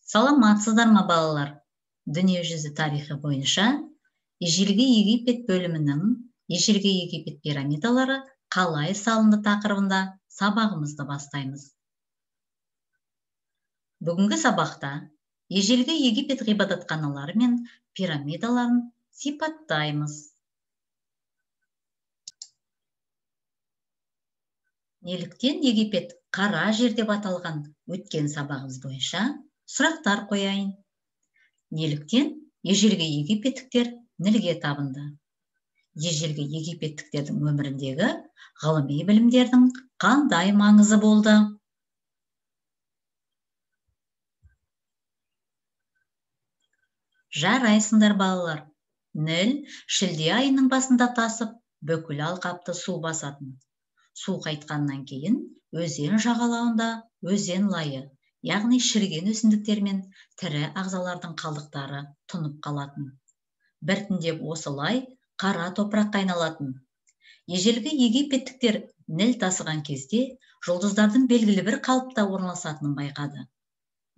Саламатсыздар ма, балалар? Дүниежүзі тарихы бойынша Ежелгі Египет бөлімінің Ежелгі Египет пирамидалары қалай салынды тақырыбында сабағымызды бастаймыз. Бүгінгі сабақта Ежелгі Египет ғибадатханалары мен пирамидаларын сипаттаймыз. Неліктен Египет қара жер деп аталған өткен сабағымыз бойынша сұрақтар қояйын. Неліктен ежелгі египеттіктер Нілге табынды? Ежелгі египеттіктердің өміріндегі ғылыми білімдердің қандай маңызы болды? Жарайсыңдар, балалар. Ніл шілде айының басында тасып, бүкіл алқапты су басатын. Су қайтқаннан кейін өзен жағалауында өзен лайы, яғни шіріген өсімдіктер мен тірі ағзалардың қалдықтары тұнып қалатын. Біртіндеп осы лай қара топыраққа айналатын. Ежелгі египеттіктер Ніл тасыған кезде жұлдыздардың белгілі бір қалыпта орналасатынын байқады.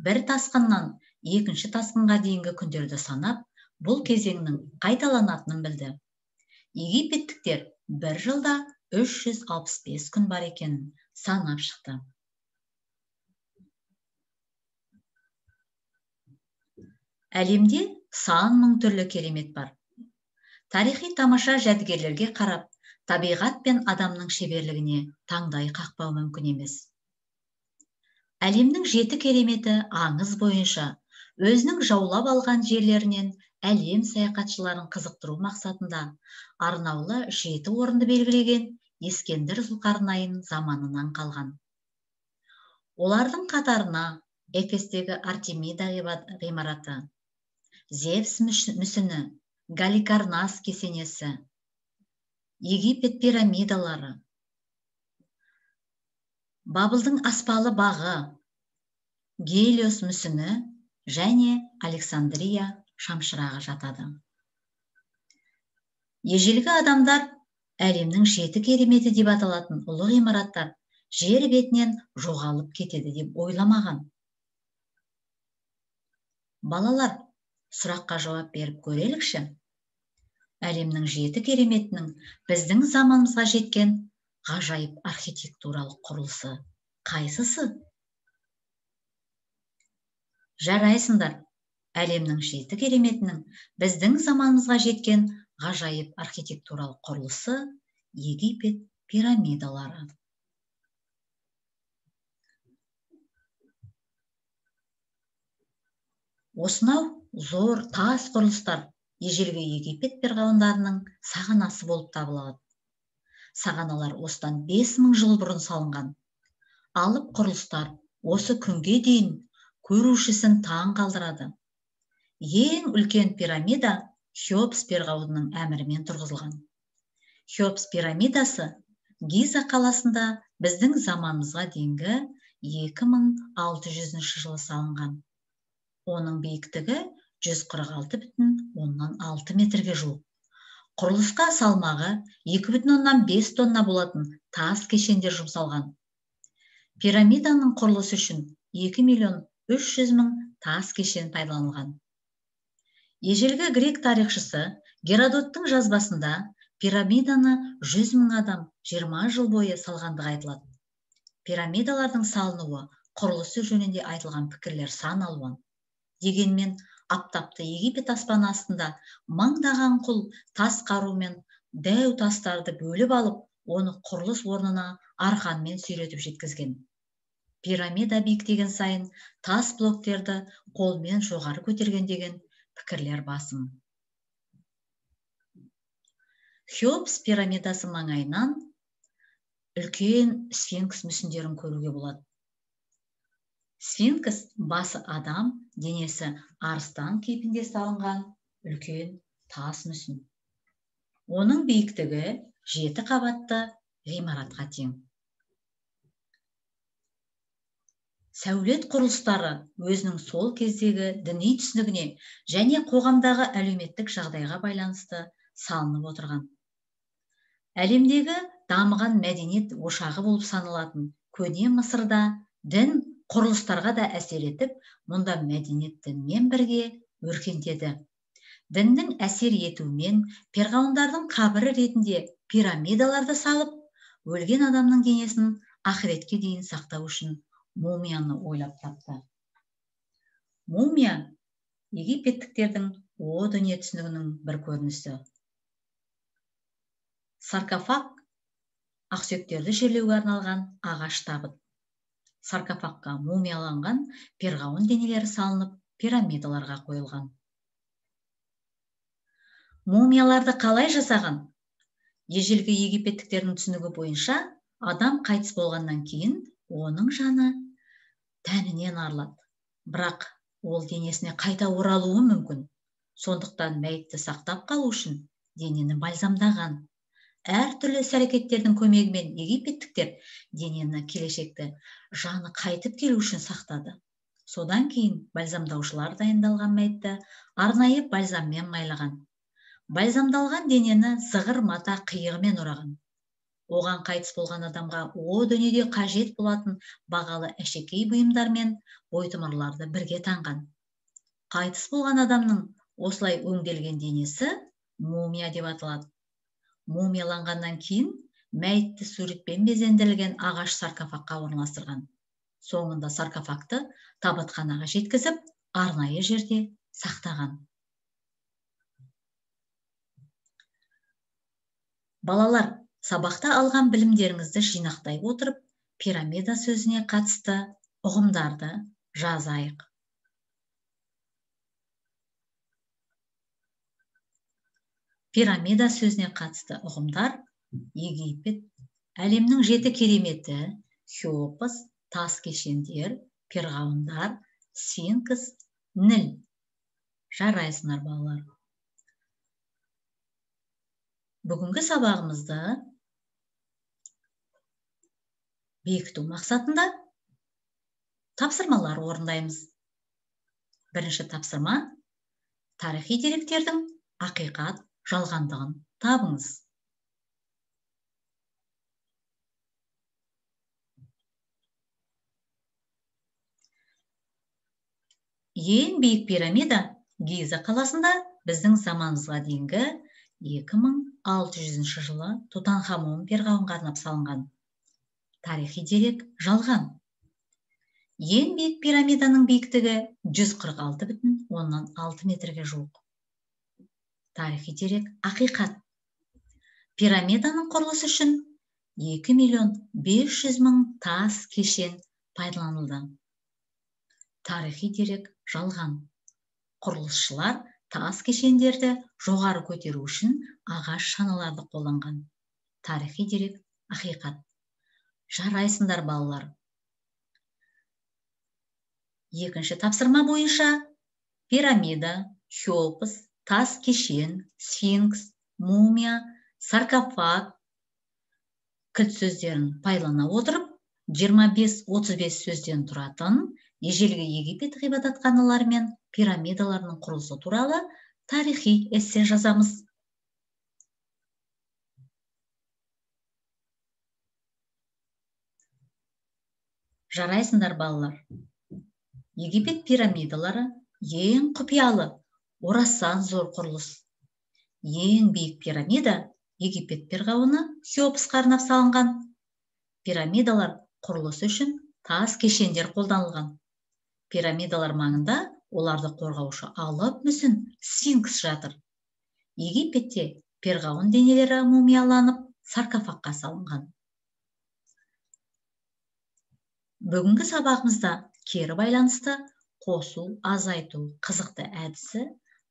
Бір тасқыннан екінші тасқынға дейінгі күндерді санап, бұл кезеңнің қайталанатынын білді. Египеттіктер бір жылда 365 күн бар екенін санап шықты. Әлемде сан мың түрлі керемет бар. Тарихи тамаша жәдігерлерге қарап, табиғат пен адамның шеберлігіне таңдай қақпау мүмкін емес. Әлемнің жеті кереметі аңыз бойынша өзінің жаулап алған жерлерінен әлем саяхатшыларын қызықтыру мақсатында арнаулы жеті орынды белгілеген Ескендір Зұлқарнайын заманынан қалған. Олардың қатарына Эфестегі Артемида ғимараты, Зевс мүсіні, Галикарнас кесенесі, Египет пирамидалары, Бабылдың аспалы бағы, Гелиос мүсіні және Александрия шамшырағы жатады. Ежелгі адамдар әлемнің жеті кереметі деп аталатын ұлы ғимараттар жер бетінен жоғалып кетеді деп ойламаған. Балалар, сұраққа жауап беріп көрелікші. Әлемнің жеті кереметінің біздің заманымызға жеткен ғажайып архитектуралық құрылысы қайсысы? Жарайсыңдар. Әлемнің жеті кереметінің біздің заманымызға жеткен ғажайып архитектуралық құрылысы Египет пирамидалары. Осынау зор тас құрылыстар ежелгі Египет перғауындарының сағанасы болып табылады. Сағаналар осыдан 5000 жыл бұрын салынған. Алып құрылыстар осы күнге дейін көрушісін таң қалдырады. Ең үлкен пирамида Хеопс перғауынының әмірімен тұрғызылған. Хеопс пирамидасы Гиза қаласында біздің заманымызға дейінгі 2600 жылы салынған. Оның биіктігі 146,6 метрге жуық. Құрылысқа салмағы 2,5 тонна болатын тас кешендер жұмсалған. Пирамиданың құрылысы үшін 2 300 000 тас кешен пайдаланылған. Ежелгі грек тарихшысы Геродоттың жазбасында пирамиданы 100 000 адам 20 жыл бойы салғандығы айтылады. Пирамидалардың салынуы, құрылысы жөнінде айтылған пікірлер сан алуан. Дегенмен, аптапты Египет аспаны астында мыңдаған құл тас қарумен дәу тастарды бөліп алып, оны құрылыс орнына арқанмен сүйретіп жеткізген. Пирамида биіктеген сайын тас блоктерді қолмен жоғары көтерген деген пікірлер басым. Хеопс пирамидасы маңайынан үлкен сфинкс мүсіндерін көруге болады. Сфинкс басы адам, денесі арыстан кейпінде салынған үлкен тас мүсін. Оның биіктігі 7 қабатты ғимаратқа тең. Сәулет құрылыстары өзінің сол кездегі діни түсінігіне және қоғамдағы әлеуметтік жағдайға байланысты салынып отырған. Әлемдегі дамыған мәдениет ошағы болып саналатын көне Мысырда дін Құрылыстарға да әсер етіп, мұнда мәдениет дінмен бірге өркендеді. Діннің әсер етуімен перғауындардың қабірі ретінде пирамидаларды салып, өлген адамның денесін ақыретке дейін сақтау үшін мумияны ойлап тапты. Мумия египеттіктердің о дүние түсінігінің бір көрінісі. Саркофаг ақсүйектерді жерлеуге арналған ағаш табыт. Саркофагқа мумияланған перғауын денелері салынып, пирамидаларға қойылған. Мумияларды қалай жасаған? Ежелгі египеттіктердің түсінігі бойынша, адам қайтыс болғаннан кейін оның жаны тәнінен арылады. Бірақ ол денесіне қайта оралуы мүмкін. Сондықтан мәйітті сақтап қалу үшін денені бальзамдаған. Әртүрлі іс-әрекеттердің көмегімен египеттіктер денені келешекті жаны қайтып келу үшін сақтады. Содан кейін бальзамдаушылар дайындалған мәйітті арнайы бальзаммен майлаған. Бальзамдалған денені зығыр мата қиығымен ораған. Оған қайтыс болған адамға о дүниеде қажет болатын бағалы әшекей бұйымдар мен бойтұмырларды бірге таңған. Қайтыс болған адамның осылай өңделген денесі мумия деп аталады. Мумияланғаннан кейін мәйітті суретпен безендірілген ағаш саркофагқа орналастырған. Соңында саркофагты табытханаға жеткізіп, арнайы жерде сақтаған. Балалар, сабақта алған білімдеріңізді жинақтай отырып, пирамида сөзіне қатысты ұғымдарды жазайық. Пирамида сөзіне қатысты ұғымдар: Египет, әлемнің жеті кереметі, Хеопс, тас кешендер, перғауындар, сфинкс, Ніл. Жарайсыңдар, балалар. Бүгінгі сабағымызды бекіту мақсатында тапсырмалар орындаймыз. Бірінші тапсырма: тарихи деректердің ақиқат жалғандығын табыңыз. Ең биік пирамида Гиза қаласында біздің заманымызға дейінгі 2600 жылы Тутанхамон перғауынға арнап салынған. Тарихи дерек жалған. Ең биік пирамиданың биіктігі 146,6 метрге жуық. Тарихи дерек ақиқат. Пирамиданың құрылысы үшін 2 500 000 тас кешен пайдаланылды. Тарихи дерек жалған. Құрылысшылар тас кешендерді жоғары көтеру үшін ағаш шаналарды қолданған. Тарихи дерек ақиқат. Жарайсыңдар, балалар. Екінші тапсырма бойынша пирамида, Хеопс, тас кешен, сфинкс, мумия, саркофаг кілт сөздерін пайдалана отырып, 25-35 сөзден тұратын ежелгі Египет ғибадатханалары мен пирамидаларының құрылысы туралы тарихи эссе жазамыз. Жарайсыңдар, балалар. Египет пирамидалары ең құпиялы, орасан зор құрылыс. Ең биік пирамида Египет перғауыны Хеопсқа арнап салынған. Пирамидалар құрылысы үшін тас кешендер қолданылған. Пирамидалар маңында оларды қорғаушы алып мүсін сфинкс жатыр. Египетте перғауын денелері мумияланып саркофагқа салынған. Бүгінгі сабағымызда кері байланысты қосу, азайту қызықты әдісі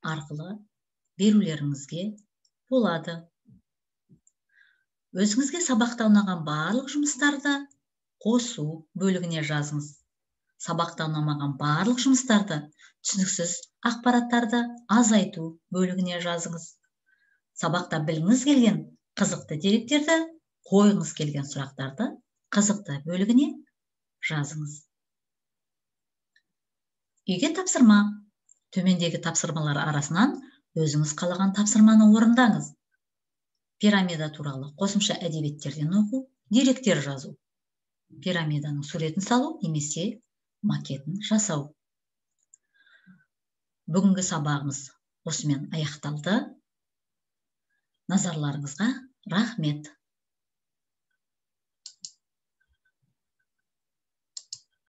арқылы берулеріңізге болады. Өзіңізге сабақта ұнаған барлық жұмыстарды қосу бөлігіне жазыңыз. Сабақта ұнамаған барлық жұмыстарды, түсініксіз ақпараттарды азайту бөлігіне жазыңыз. Сабақта білгіңіз келген қызықты деректерді, қойғыңыз келген сұрақтарды қызықты бөлігіне жазыңыз. Үйге тапсырма. Төмендегі тапсырмалар арасынан өзіңіз қалаған тапсырманы орындаңыз. Пирамида туралы қосымша әдебиеттерден оқу, деректер жазу. Пирамиданың суретін салу немесе макетін жасау. Бүгінгі сабағымыз осымен аяқталды. Назарларыңызға рахмет.